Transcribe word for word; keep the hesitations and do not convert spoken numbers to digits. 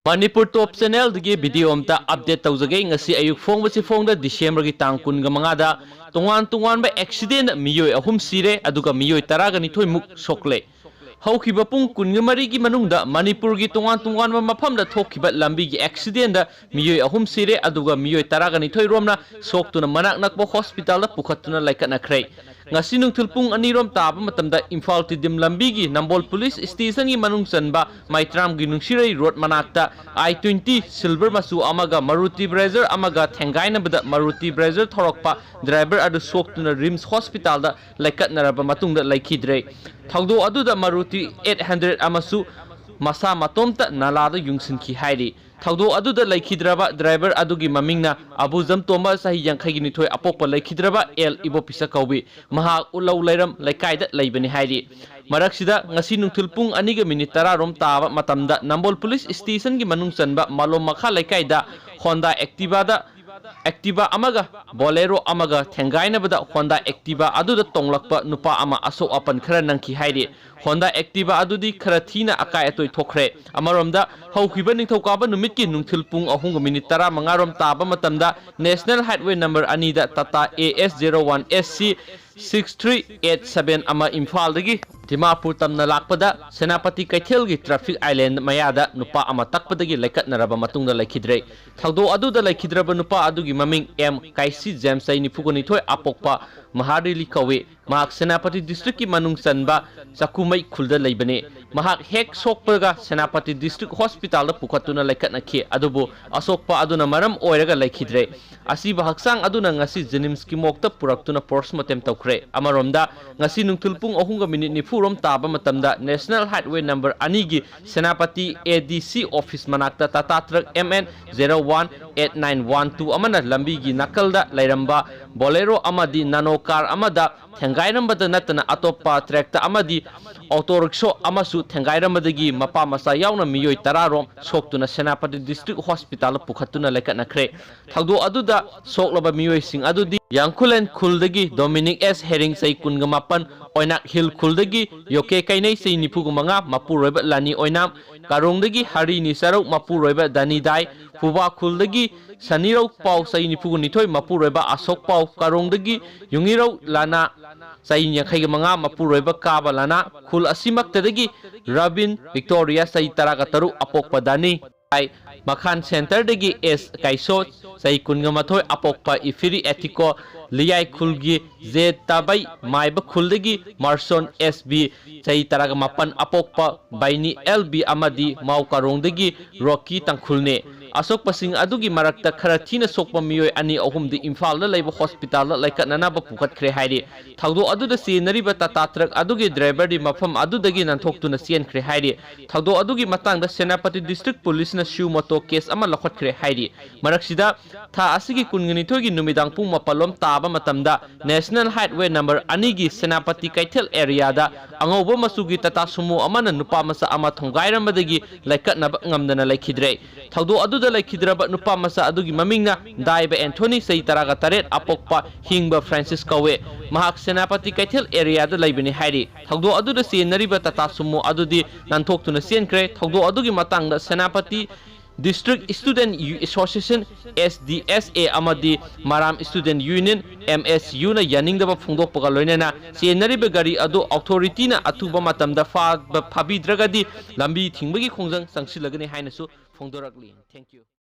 ꯃꯅꯤꯄꯨꯔ ꯇꯣꯞ ꯆꯦꯅꯦꯜꯗꯒꯤ video ꯑꯝꯇ update ꯇꯧꯖꯒꯦ꯫ ꯉꯁꯤ ꯑꯌꯨꯛ ꯐꯣꯡꯕꯁꯤ ꯐꯣꯡꯗ ꯗꯤꯁꯦꯝꯕꯔꯒꯤ ꯇꯥꯡ ꯀꯨꯟꯒ ꯃꯉꯥꯗ ꯇꯣꯉꯥꯟ ꯇꯣꯉꯥꯟꯕ ꯑꯦꯛꯁꯤꯗꯦꯟꯗ ꯃꯤꯑꯣꯏ ꯑꯍꯨꯝ ꯁꯤꯔꯦ, ꯑꯗꯨꯒ ꯃꯤꯑꯣꯏ ꯇꯔꯥꯒ ꯅꯤꯊꯣꯏꯃꯨꯛ ꯁꯣꯛꯂꯦ꯫ ꯍꯧꯈꯤꯕ ꯄꯨꯡ ꯀꯨꯟꯒ ꯃꯔꯤꯒꯤ ꯃꯅꯨꯡꯗ ꯃꯅꯤꯄꯨꯔꯒꯤ ꯇꯣꯉꯥꯟ ꯇꯣꯉꯥꯟꯕ ꯃꯐꯝꯗ ꯊꯣꯛꯈꯤꯕ ꯂꯝꯕꯤꯒꯤ ꯑꯦꯛꯁꯤꯗꯦꯟꯗ ꯃꯤꯑꯣꯏ ꯑꯍꯨꯝ ꯁꯤꯔꯦ, ꯑꯗꯨꯒ ꯃꯤꯑꯣꯏ ꯇꯔꯥꯒ ꯅꯤꯊꯣꯏ ꯔꯣꯝꯅ ꯁꯣꯛꯇꯨꯅ ꯃꯅꯥꯛ ꯅꯛꯄ ꯍꯣꯁꯄꯤꯇꯥꯜꯗ ꯄꯨꯈꯠꯇꯨꯅ ꯂꯩꯈꯠꯅꯈ꯭ꯔꯦ꯫ ꯉꯁꯤ ꯅꯨꯡꯊꯤꯜ ꯄꯨꯡ ꯑꯅꯤ ꯔꯣꯝ ꯇꯥꯕ ꯃꯇꯝꯗ ꯏꯝꯐꯥꯜ ꯇꯤꯗꯤꯝ ꯂꯝꯕꯤꯒꯤ ꯅꯝꯕꯣꯜ ꯄꯨꯂꯤꯁ ꯁ꯭ꯇꯦꯁꯟꯒꯤ ꯃꯅꯨꯡ ꯆꯟꯕ ꯃꯩꯇ꯭ꯔꯥꯝꯒꯤ ꯅꯨꯡꯁꯤꯔꯩ ꯔꯣꯗ ꯃꯅꯥꯛꯇ ꯑꯥꯏ ꯇ꯭ꯋꯦꯟꯇꯤ ꯁꯤꯜꯚꯔ ꯃꯆꯨ ꯑꯃꯒ ꯃꯔꯨꯇꯤ ꯕ꯭ꯔꯦꯖꯔ ꯑꯃꯒ ꯊꯦꯡꯒꯥꯏꯅꯕꯗ ꯃꯔꯨꯇꯤ ꯕ꯭ꯔꯦꯖꯔ ꯊꯧꯔꯛꯄ ꯗ꯭ꯔꯥꯏꯚꯔ ꯑꯗꯨ ꯁꯣꯛꯇꯨꯅ ꯔꯤꯝꯁ ꯍꯣꯁꯄꯤꯇꯥꯜꯗ ꯂꯩꯀꯠꯅꯔꯕ ꯃꯇꯨꯡꯗ ꯂꯩꯈꯤꯗ꯭ꯔꯦ꯫ ꯊꯧꯗꯣꯛ ꯑꯗꯨꯗ ꯃꯔꯨꯇꯤ ꯑꯩꯠ ꯍꯟꯗ꯭ꯔꯦꯠ ꯑꯃꯁꯨ ꯃꯁꯥ ꯃꯇꯣꯝꯇ ꯅꯂꯥꯗ ꯌꯨꯡꯁꯤꯟꯈꯤ ꯍꯥꯏꯔꯤ꯫ ꯊꯧꯗꯣꯛ ꯑꯗꯨꯗ ꯂꯩꯈꯤꯗ꯭ꯔꯕ ꯗ꯭ꯔꯥꯏꯚꯔ ꯑꯗꯨꯒꯤ ꯃꯃꯤꯡꯅ ꯑꯕꯨꯖꯝ ꯇꯣꯝꯕ, ꯆꯍꯤ ꯌꯥꯡꯈꯩꯒ ꯅꯤꯊꯣꯏ ꯑꯄꯣꯛꯄ ꯂꯩꯈꯤꯗ꯭ꯔꯕ ꯑꯦꯜ ꯏꯕꯣꯄꯤꯁ ꯀꯧꯏ꯫ ꯃꯍꯥꯛ ꯎꯂꯧ ꯂꯩꯔꯝ ꯂꯩꯀꯥꯏꯗ ꯂꯩꯕꯅꯤ ꯍꯥꯏꯔꯤ꯫ ꯃꯔꯛꯁꯤꯗ ꯉꯁꯤ ꯅꯨꯡꯊꯤꯜ ꯄꯨꯡ ꯑꯅꯤꯒ ꯃꯤꯅꯤꯠ ꯇꯔꯥ ꯔꯣꯝ ꯇꯥꯕ ꯃꯇꯝꯗ ꯅꯝꯕꯣꯜ ꯄꯨꯂꯤꯁ ꯁ꯭ꯇꯦꯁꯟꯒꯤ ꯃꯅꯨꯡ ꯆꯟꯕ ꯃꯥꯂꯣꯝ ꯃꯈꯥ ꯂꯩꯀꯥꯏꯗ ꯍꯣꯟꯗꯥ ꯑꯦꯛꯇꯤꯚꯥꯗ, ꯑꯦꯛꯇꯤꯚꯥ ꯑꯃꯒ ꯕꯣꯂꯦꯔꯣ ꯑꯃꯒ ꯊꯦꯡꯒꯥꯏꯅꯕꯗ ꯍꯣꯟꯗꯥ ꯑꯦꯛꯇꯤꯚꯥ ꯑꯗꯨꯗ ꯇꯣꯡꯂꯛꯄ ꯅꯨꯄꯥ ꯑꯃ ꯑꯁꯣꯛ ꯑꯄꯟ ꯈꯔ ꯅꯪꯈꯤ ꯍꯥꯏꯔꯤ꯫ ꯍꯣꯟꯗꯥ ꯑꯦꯛꯇꯤꯚꯥ ꯑꯗꯨꯗꯤ ꯈꯔ ꯊꯤꯅ ꯑꯀꯥꯏ ꯑꯇꯣꯏ ꯊꯣꯛꯈ꯭ꯔꯦ꯫ ꯑꯃꯔꯣꯝꯗ, ꯍꯧꯈꯤꯕ ꯅꯤꯡꯊꯧꯀꯥꯕ ꯅꯨꯃꯤꯠꯀꯤ ꯅꯨꯡꯊꯤꯜ ꯄꯨꯡ ꯑꯍꯨꯝꯒ ꯃꯤꯅꯤꯠ ꯇꯔꯥꯃꯉꯥ ꯔꯣꯝ ꯇꯥꯕ ꯃꯇꯝꯗ ꯅꯦꯁꯅꯦꯜ ꯍꯥꯏꯠꯋꯦ ꯅꯝꯕꯔ ꯑꯅꯤꯗ Tata A S zero one S C six three eight seven ꯑꯃ ꯏꯝꯐꯥꯜꯗꯒꯤ ꯗꯤꯃꯥꯄꯨꯔ ꯇꯝꯅ ꯂꯥꯛꯄꯗ ꯁꯦꯅꯥꯄꯇꯤ ꯀꯩꯊꯦꯜꯒꯤ ꯇ꯭ꯔꯥꯐꯤꯛ ꯑꯥꯏꯂꯦꯟ ꯃꯌꯥꯗ ꯅꯨꯄꯥ ꯑꯃ ꯇꯛꯄꯗꯒꯤ ꯂꯩꯀꯠꯅꯔꯕ ꯃꯇꯨꯡꯗ ꯂꯩꯈꯤꯗ꯭ꯔꯦ꯫ ꯊꯧꯗꯣꯛ ꯑꯗꯨꯗ ꯂꯩꯈꯤꯗ꯭ꯔꯕ ꯅꯨꯄꯥ ꯑꯗꯨꯒꯤ ꯃꯃꯤꯡ ꯑꯦꯝ ꯀꯥꯏꯁꯤ ꯖꯦꯝꯁ, ꯆꯍꯤ ꯅꯤꯐꯨꯒ ꯅꯤꯊꯣꯏ ꯑꯄꯣꯛꯄ ꯃꯍꯥꯔꯤꯂꯤ ꯀꯧꯏ꯫ ꯃꯍꯥꯛ ꯁꯦꯅꯥꯄꯇꯤ ꯗꯤꯁꯇ꯭ꯔꯤꯛꯀꯤ ꯃꯅꯨꯡ ꯆꯟꯕ ꯆꯥꯀꯨꯃꯩ ꯈꯨꯜꯗ ꯂꯩꯕꯅꯤ꯫ ꯃꯍꯥꯛ ꯍꯦꯛ ꯁꯣꯛꯄꯒ ꯁꯦꯅꯥꯄꯇꯤ ꯗꯤꯁꯇ꯭ꯔꯤꯛ ꯍꯣꯁꯄꯤꯇꯥꯜꯗ ꯄꯨꯈꯠꯇꯨꯅ ꯂꯩꯈꯠꯅꯈꯤ, ꯑꯗꯨꯕꯨ ꯑꯁꯣꯛꯄ ꯑꯗꯨꯅ ꯃꯔꯝ ꯑꯣꯏꯔꯒ ꯂꯩꯈꯤꯗ꯭ꯔꯦ꯫ ꯑꯁꯤꯕ ꯍꯛꯆꯥꯡ ꯑꯗꯨꯅ ꯉꯁꯤ ꯖꯦꯅꯤꯝꯁꯀꯤ ꯃꯣꯔꯒꯇ ꯄꯨꯔꯛꯇꯨꯅ ꯄꯣꯁꯃꯣꯔꯇꯦꯝ ꯇꯧꯈ꯭ꯔꯦ꯫ ꯑꯃꯔꯣꯝꯗ, ꯉꯁꯤ ꯅꯨꯡꯊꯤꯜ ꯄꯨꯡ ꯑꯍꯨꯝꯒ ꯃꯤꯅꯤꯠ ꯅꯤꯐꯨ ꯔꯣꯝ ꯇꯥꯕ ꯃꯇꯝꯗ ꯅꯦꯁꯅꯦꯜ ꯍꯥꯏꯠꯋꯦ ꯅꯝꯕꯔ ꯑꯅꯤꯒꯤ ꯁꯦꯅꯥꯄꯇꯤ ꯑꯦ ꯗꯤ ꯁꯤ ꯑꯣꯐꯤꯁ ꯃꯅꯥꯛꯇ Tata truck M N zero one eight nine one two ꯑꯃꯅ ꯂꯝꯕꯤꯒꯤ ꯅꯥꯀꯜꯗ ꯂꯩꯔꯝꯕ ꯕꯣꯂꯦꯔꯣ ꯑꯃꯗꯤ ꯅꯥꯅꯣ ꯀꯥꯔ ꯑꯃꯗ ꯊꯦꯡꯒꯥꯏꯔꯝꯕꯗ ꯅꯠꯇꯅ ꯑꯇꯣꯞꯄ ꯇ꯭ꯔꯦꯛꯇ ꯑꯃꯗꯤ ꯑꯣꯇꯣ ꯔꯤꯛꯁꯣ ꯑꯃꯁꯨ ꯊꯦꯡꯒꯥꯏꯔꯝꯕꯗꯒꯤ ꯃꯄꯥ ꯃꯆꯥ ꯌꯥꯎꯅ ꯃꯤꯑꯣꯏ ꯇꯔꯥ ꯔꯣꯝ ꯁꯣꯛꯇꯨꯅ ꯁꯦꯅꯥꯄꯇꯤ ꯗꯤꯁꯇ꯭ꯔꯤꯛ ꯍꯣꯁꯄꯤꯇꯥꯜꯗ ꯄꯨꯈꯠꯇꯨꯅ ꯂꯩꯈꯠꯅꯈ꯭ꯔꯦ꯫ ꯊꯧꯗꯣꯛ ꯑꯗꯨꯗ ꯁꯣꯛꯂꯕ ꯃꯤꯑꯣꯏꯁꯤꯡ ꯑꯗꯨꯗꯤ ꯌꯥꯡꯈꯨꯂꯦꯟ ꯈꯨꯜꯗꯒꯤ ꯗꯣꯃꯤꯅꯤꯛ ꯑꯦꯁ ꯍꯦꯔꯤꯡ, ꯆꯍꯤ ꯀꯨꯟꯒ ꯃꯥꯄꯟ, ꯑꯣꯏꯅꯥꯛ ꯍꯤꯜ ꯈꯨꯜꯗꯒꯤ ꯌꯣꯀꯦ ꯀꯩꯅꯩ, ꯆꯍꯤ ꯅꯤꯐꯨꯒ ꯃꯉꯥ, ꯃꯄꯨꯔꯣꯏꯕ ꯂꯥꯅꯤ ꯑꯣꯏꯅꯥꯝ, ꯀꯥꯔꯣꯡꯗꯒꯤ ꯍꯔꯤꯅꯤ ꯆꯔꯧ, ꯃꯄꯨꯔꯣꯏꯕ ꯗꯥꯅꯤ ꯗꯥꯏ, ꯐꯨꯕꯥ ꯈꯨꯜꯗꯒꯤ ꯁꯅꯤꯔꯧ ꯄꯥꯎ, ꯆꯍꯤ ꯅꯤꯐꯨꯒ ꯅꯤꯊꯣꯏ, ꯃꯄꯨꯔꯣꯏꯕ ꯑꯁꯣꯛ ꯄꯥꯎ, ꯀꯥꯔꯣꯡꯗꯒꯤ ꯌꯨꯉꯤꯔꯧ ꯂꯥꯅꯥ, ꯆꯍꯤ ꯌꯥꯡꯈꯩꯒ ꯃꯉꯥ, ꯃꯄꯨꯔꯣꯏꯕ ꯀꯥꯕ ꯂꯥꯅꯥ, ꯈꯨꯜ ꯑꯁꯤꯃꯛꯇꯗꯒꯤ ꯔꯕꯤꯟ ꯕꯤꯛꯇꯣꯔꯤꯌꯥ, ꯆꯍꯤ ꯇꯔꯥꯒ ꯇꯔꯨꯛ, ꯑꯄꯣꯛꯄ ꯗꯥꯅꯤ, ꯃꯈꯥꯟ ꯁꯦꯟꯇꯔꯗꯒꯤ ꯑꯦꯁ ꯀꯥꯏꯁꯣ, ꯆꯍꯤ ꯀꯨꯟꯒ ꯃꯥꯊꯣꯏ, ꯑꯄꯣꯛꯄ ꯏꯐꯤꯔꯤ ꯑꯦꯇꯤꯀꯣ, ꯂꯤꯌꯥꯏ ꯈꯨꯜꯒꯤ ꯖꯦ ꯇꯥꯕꯩ, ꯃꯥꯏꯕ ꯈꯨꯜꯗꯒꯤ ꯃꯥꯔꯁꯣꯟ ꯑꯦꯁ ꯕꯤ, ꯆꯍꯤ ꯇꯔꯥꯒ ꯃꯥꯄꯟ, ꯑꯄꯣꯛꯄ ꯕꯥꯏꯅꯤ ꯑꯦꯜ ꯕꯤ ꯑꯃꯗꯤ ꯃꯥꯎ ꯀꯥꯔꯣꯡꯗꯒꯤ ꯔꯣꯀꯤ ꯇꯥꯡꯈꯨꯜꯅꯤ꯫ ꯑꯁꯣꯛꯄꯁꯤꯡ ꯑꯗꯨꯒꯤ ꯃꯔꯛꯇ ꯈꯔ ꯊꯤꯅ ꯁꯣꯛꯄ ꯃꯤꯑꯣꯏ ꯑꯅꯤ ꯑꯍꯨꯝꯗꯤ ꯏꯝꯐꯥꯜꯗ ꯂꯩꯕ ꯍꯣꯁꯄꯤꯇꯥꯜꯗ ꯂꯥꯏꯀꯠꯅꯅꯕ ꯄꯨꯈꯠꯈ꯭ꯔꯦ ꯍꯥꯏꯔꯤ꯫ ꯊꯧꯗꯣꯛ ꯑꯗꯨꯗ ꯆꯦꯟꯅꯔꯤꯕ ꯇꯥꯇꯥ ꯇ꯭ꯔꯛ ꯑꯗꯨꯒꯤ ꯗ꯭ꯔꯥꯏꯚꯔꯗꯤ ꯃꯐꯝ ꯑꯗꯨꯗꯒꯤ ꯅꯥꯟꯊꯣꯛꯇꯨꯅ ꯆꯦꯟꯈ꯭ꯔꯦ ꯍꯥꯏꯔꯤ꯫ ꯊꯧꯗꯣꯛ ꯑꯗꯨꯒꯤ ꯃꯇꯥꯡꯗ ꯁꯦꯅꯥꯄꯇꯤ ꯗꯤꯁꯇ꯭ꯔꯤꯛ ꯄꯨꯂꯤꯁꯅ ꯁ꯭ꯌꯨ ꯃꯣꯇꯣ ꯀꯦꯁ ꯑꯃ ꯂꯧꯈꯠꯈ꯭ꯔꯦ ꯍꯥꯏꯔꯤ꯫ ꯃꯔꯛꯁꯤꯗ, ꯊꯥ ꯑꯁꯤꯒꯤ ꯀꯨꯟꯒ ꯅꯤꯊꯣꯏꯒꯤ ꯅꯨꯃꯤꯗꯥꯡ ꯄꯨꯡ ꯃꯥꯄꯜ ꯂꯣꯝ ꯇꯥꯕ ꯃꯇꯝꯗ ꯅꯦꯁꯅꯦꯜ ꯍꯥꯏꯠꯋꯦ ꯅꯝꯕꯔ ꯑꯅꯤꯒꯤ ꯁꯦꯅꯥꯄꯇꯤ ꯀꯩꯊꯦꯜ ꯑꯦꯔꯤꯌꯥꯗ ꯑꯉꯧꯕ ꯃꯆꯨꯒꯤ ꯇꯥꯇꯥ ꯁꯨꯃꯣ ꯑꯃꯅ ꯅꯨꯄꯥ ꯃꯆꯥ ꯑꯃ ꯊꯣꯡꯒꯥꯏꯔꯝꯕꯗꯒꯤ ꯂꯥꯏꯀꯠꯅꯕ ꯉꯝꯗꯅ ꯂꯩꯈꯤꯗ꯭ꯔꯦ꯫ ꯊꯧꯗꯣꯛ ꯑꯗꯨꯗ ꯂꯩꯈꯤꯗ꯭ꯔꯕ ꯅꯨꯄꯥ ꯃꯆꯥ ꯑꯗꯨꯒꯤ ꯃꯃꯤꯡꯅ ꯗꯥꯏꯕ ꯑꯦꯟꯊꯣꯅꯤ, ꯆꯍꯤ ꯇꯔꯥꯒ ꯇꯔꯦꯠ, ꯑꯄꯣꯛꯄ ꯍꯤꯡꯕ ꯐ꯭ꯔꯥꯟꯁꯤꯁ ꯀꯧꯋꯦ꯫ ꯃꯍꯥꯛ ꯁꯦꯅꯥꯄꯇꯤ ꯀꯩꯊꯦꯜ ꯑꯦꯔꯤꯌꯥꯗ ꯂꯩꯕꯅꯤ ꯍꯥꯏꯔꯤ꯫ ꯊꯧꯗꯣꯛ ꯑꯗꯨꯗ ꯆꯦꯟꯅꯔꯤꯕ ꯇꯥꯇꯥ ꯁꯨꯃꯣ ꯑꯗꯨꯗꯤ ꯅꯥꯟꯊꯣꯛꯇꯨꯅ ꯆꯦꯟꯈ꯭ꯔꯦ꯫ ꯊꯧꯗꯣꯛ ꯑꯗꯨꯒꯤ ꯃꯇꯥꯡꯗ ꯁꯦꯅꯥꯄꯇꯤ ꯗꯤꯁꯇ꯭ꯔꯤꯛ ꯁ꯭ꯇꯨꯗꯦꯟꯠ ꯌꯨ-, association, S D S A, ꯑꯃꯗꯤ ꯃꯔꯥꯝ ꯁ꯭ꯇꯨꯗꯦꯟꯠ ꯌꯨꯅꯤꯌꯟ, ꯑꯦꯝ ꯑꯦꯁ ꯌꯨꯅ ꯌꯥꯅꯤꯡꯗꯕ ꯐꯣꯡꯗꯣꯛꯄꯒ ꯂꯣꯏꯅꯅ ꯆꯦꯟꯅꯔꯤꯕ ꯒꯥꯔꯤ ꯑꯗꯨ ꯑꯣꯊꯣꯔꯤꯇꯤꯅ ꯑꯊꯨꯕ ꯃꯇꯝꯗ ꯐꯥꯕ-, ꯐꯥꯕꯤꯗ꯭ꯔꯒꯗꯤ ꯂꯝꯕꯤ ꯊꯤꯡꯕꯒꯤ ꯈꯣꯡꯖꯪ ꯆꯪꯁꯤꯜꯂꯒꯅꯤ ꯍꯥꯏꯅꯁꯨ ꯐꯣꯡꯗꯣꯔꯛꯂꯤ꯫ Thank you꯫